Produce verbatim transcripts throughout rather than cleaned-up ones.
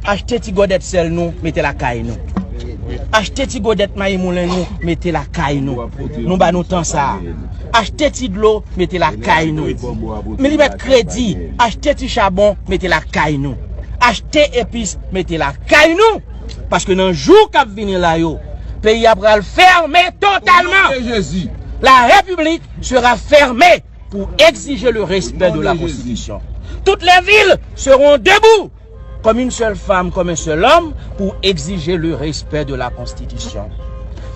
Achte ti gòdèt sèl nou, mete lakay nou. Achte ti gòdèt mayi moulen nou, mete lakay nou. Nou ba nou tan sa a. Achte ti dlo, mete lakay nou. Men li mèt kredi, achte ti chabon, mete lakay nou. Achte epis, mete lakay nou. Paske nan jou k ap vini la yo, peyi a pral fèmen totalman. La République sera fermée pour exiger le respect de la Constitution. Toutes les villes seront debout comme une seule femme, comme un seul homme, pour exiger le respect de la Constitution.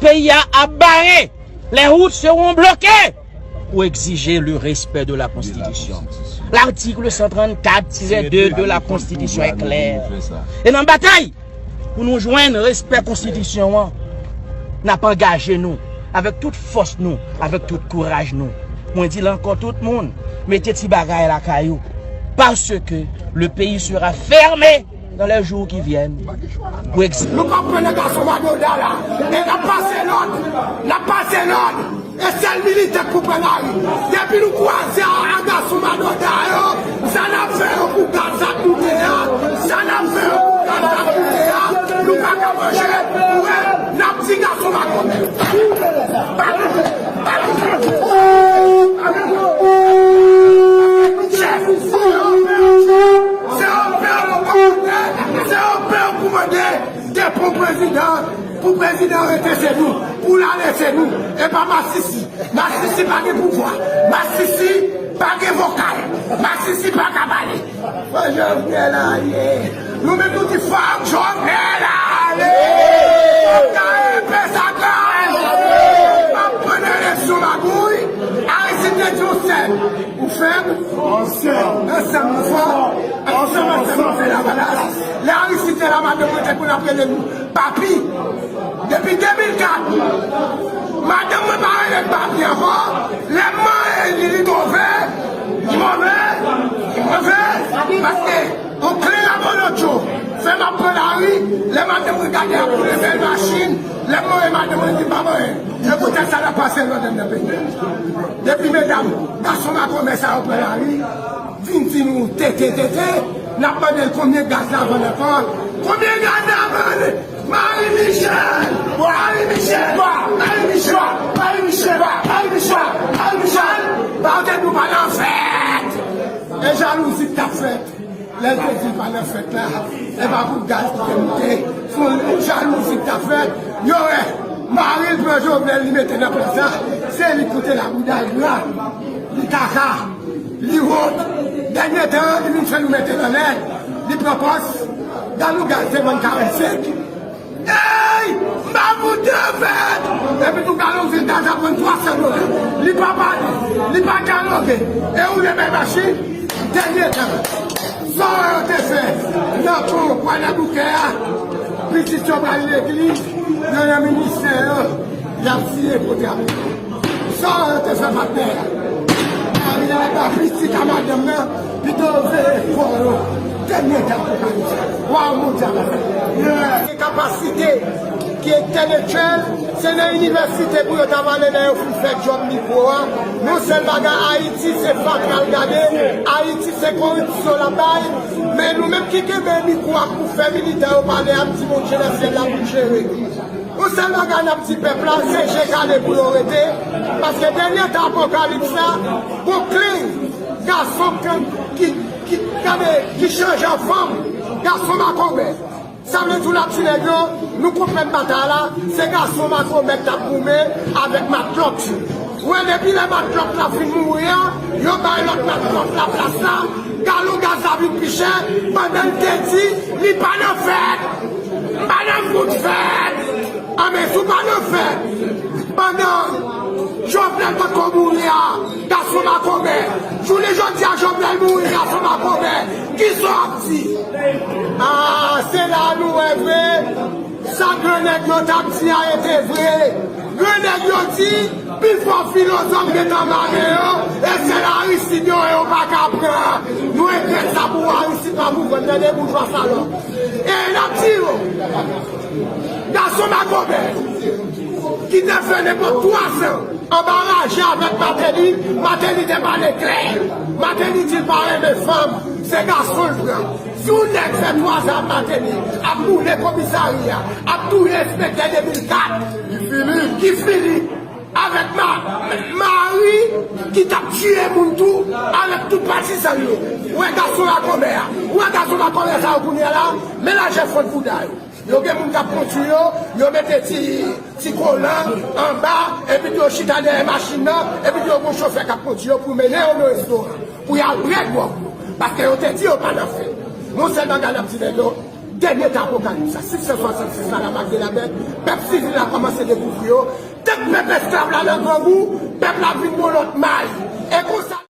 Peyi a ap bare, les routes seront bloquées pour exiger le respect de la Constitution. L'article cent trente-quatre tiret deux de la Constitution est clair. E nan batay pou nou jwenn respè konstitisyon an, n ap angaje nou avèk tout fòs nou, avèk tout kouraj nou. Mwen di l ankò, tout moun, mete ti bagay lakay ou. Parce que le pays sera fermé dans les jours qui viennent. Pou ex- Nou p ap pran nan gason madoda la. E n ap pase lòd. N ap pase lòd. E sèl militè k pou pran lari. Depi nou kwaze a, a gason madoda yo, sa n ap fè yo pou gaz ak boutèy a, sa n ap fè yo pou gaz ak boutèy a, nou pa ka manje, ou wè, n ap di gason makonbè. Se yo pè yo kòmande, se yo pè yo kòmande, depi prezidan, pou prezidan rete se nou, pou l ale se nou, e pa masisi. Masisi pa gen pouvwa. Masisi pa gen vokal. Masisi pa ka pale. Fò Jovenel ale. Nou menm nou di fòk Jovenel ale. Fòk Jovenel ale. Pa pran eleksyon magouy. Aristide te di yon sèl. Ou fèb. Ansanm nou fò. Ansanm, ansanm nou fè lavalas. Lè Aristide te la, madanm mwen te konn ap rele nou Papi. Depi de mil kat, madanm mwen pa rele m Papi ankò. Lè m manyen li, li move, li move, li move. Paske yon kle labolotcho fè m ap pran lari. Lè madanm mwen gade ap woule bèl machin, lè m manyen madanm mwen di pa manyen. E poutèt sa n ap pase lòd anndan peyi a. Depi medam, gason makonbè sa yo pran lari, vin di nou tete, tete, n ap mande l konbyen gaz la vann ankò. Konbyen gaz la vann? Marie Michel! Marie Michel! Marie Michel! Marie Michel! Marie Michel! Marie Michel! Ba w tèt nou pa nan fèt! E jalouzi k t ap fèt. Lè l te di l pa nan fèt la, e pa pou gaz ki te moute, se yon jalouzi k t ap fèt. Yo wè, mari l pran Jovenel, li mete nan plas la, se li k pote labouda gra, li kaka, li wont. Dènye tan, li vin fè nou mete l anlè, li pran pòz. Gad yon gaz te vann karannsenk. Ey! M pa pou de fèt! Epi tou galon vil gaz ap vann twa san dola. Li pa pale, li pa dyaloge. E ou le bay machin? Dènye tan. Sa yo te fè nan pon Kwadèboukè a, pitit yo pral legliz, yo nan ministè yo, y ap siye pote ap. Sa yo te fè patnè a. Ariel pa pitit a madanm nan, pito veye kò yo. Dènye tan pou Ayiti. Waw, mondyal la fè. Kapasite ki entèlektyèl, se nan inivèsite pou yo ta pale lè yo fin fè djòb mikwo a. Yon sèl bagay, Ayiti se fatra l gade, Ayiti se koripsyon l ap bay, men nou menm ki kenbe mikwo a pou fè militè yo pale ap di Bondye nan syèl la pou jere. Yon sèl bagay n ap di pèp la, se je kale pou yo rete, paske dènye tan apokalips la, gon kling, gason k, ki, ki, gade, ki chanje an fanm, gason makonbè. Sa vle di w la ti nèg yo, nou konprann batay la, se gason makonbè k t ap goumen avèk matlòt yo. Ou wè depi lè matlòt la fin mouri a, yo bay lòt matlòt la plas la, galon gaz la vin pi chè, pandan l te di li pa nan fèt, pa nan bout fèt. Anben si w pa nan fèt, pandan Jovenel potko mouri a, gason makonbè, jounen jodi a Jovenel mouri, gason makonbè, kisa w ap di? A, se la nou wè vre, sa gran nèg yo t ap di a rete vre. Gran nèg yo di, pifò filozòf gentan mare yo, e se Aristide yo, yo pa ka pran. Nou regrèt sa pou Aristide, pa pou vòt, tande boujwa salòp. E n ap di yo, gason makonbè, ki te fè nenpòt twa zan anba raje avèk Martelly, Martelly te pale klè. Martelly di l pa renmen fanm, se gason l pran. Si yon nèg fè twa zan ap Mateni, ap boule komisarya, ap touye enspektè de mil kat, ki fini, ki fini avèk ma, mari ki t ap tiye moun tou, avèk tout patizan yo. Ou wè gason lakonbè a, ou wè gason lakonbè sa yo kounye a la, men lajè fon bouda yo. Yo gen moun k ap kondui yo, yo mete ti, ti kolan anba, epi yo chita dèyè machin nan, epi yo gen yon chofè k ap kondui yo pou mennen yo nan restoran, pou y al bwè dwòg yo. Paske yo te di yo pa nan fè. Yon sèl bagay n ap di nèg yo, dènye tan apokalips la, sis san swasannsis la, la Mak de la Bèt, pèp sivil la kòmanse dekouvri yo. Tank pèp esklav la nan grangou, pèp la vin yon lòt may. E konsa.